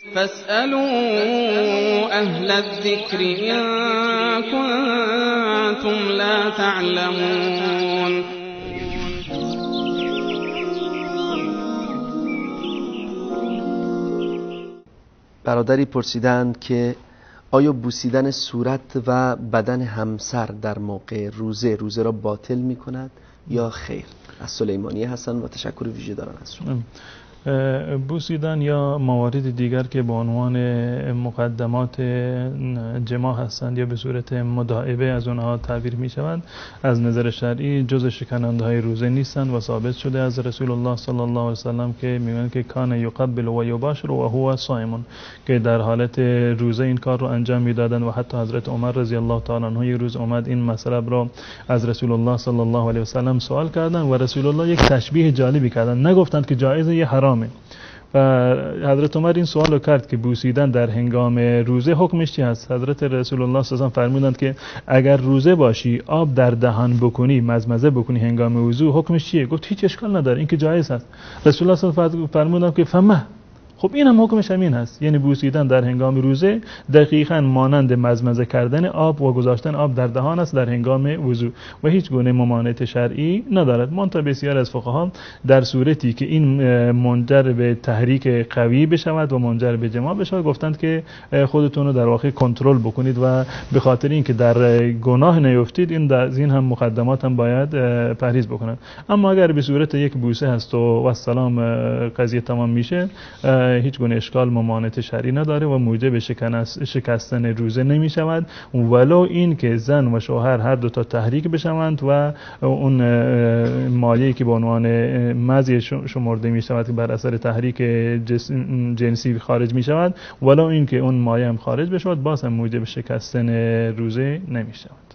فاسألوا أهل الذكر إن كنتم لا تعلمون. برادری پرسیدند که آیا بوسیدن صورت و بدن همسر در موقع روزه، روزه را باطل می کند یا خیر؟ از سلیمانی هستند و تشکر ویژه دارن از شما. بوسیدن یا موارد دیگر که به عنوان مقدمات جماع هستند یا به صورت مداعبه از آنها تعبیر می شوند، از نظر شرعی جز شکننده های روزه نیستند و ثابت شده از رسول الله صلی الله علیه و سلم که میگن که کان یقبل و یباشر و هو صائم، که در حالت روزه این کار رو انجام میدادند. و حتی حضرت عمر رضی الله تعالی عنه یک روز اومد این مسئله را از رسول الله صلی الله علیه و سلم سوال کردند و رسول الله یک تشبیه جالبی کردند، نگفتند که جایزه یا حرامه. و حضرت عمر این سوال رو کرد که بوسیدن در هنگام روزه حکمش چی هست؟ حضرت رسول الله صلی الله علیه و فرمودند که اگر روزه باشی آب در دهان بکنی، مزمزه بکنی هنگام وضو، حکمش چیه؟ گفت هیچ اشکال نداره، این که جایز هست. رسول الله صلی الله علیه و فرمودند که فمه، خب این هم حکمش همین هست، یعنی بوسیدن در هنگام روزه دقیقاً مانند مزمزه کردن آب و گذاشتن آب در دهان است در هنگام وضو و هیچ گونه ممانعت شرعی ندارد. منتها بسیار از فقها در صورتی که این منجر به تحریک قوی بشود و منجر به جماع بشود گفتند که خودتون رو در واقع کنترل بکنید و به خاطر اینکه در گناه نیفتید این در این هم مقدمات هم باید پرهیز بکنند. اما اگر به صورت یک بوسه هست و سلام قضیه تمام میشه، هیچ گونه اشکال ممانعت شرعی نداره و موجب شکستن روزه نمی شود، ولو این که زن و شوهر هر دو تا تحریک بشوند و اون مایعی که به عنوان مزی شمرده می شود که بر اثر تحریک جنسی خارج می شود، ولو این که اون مایع هم خارج بشود باز هم موجب شکستن روزه نمی شود.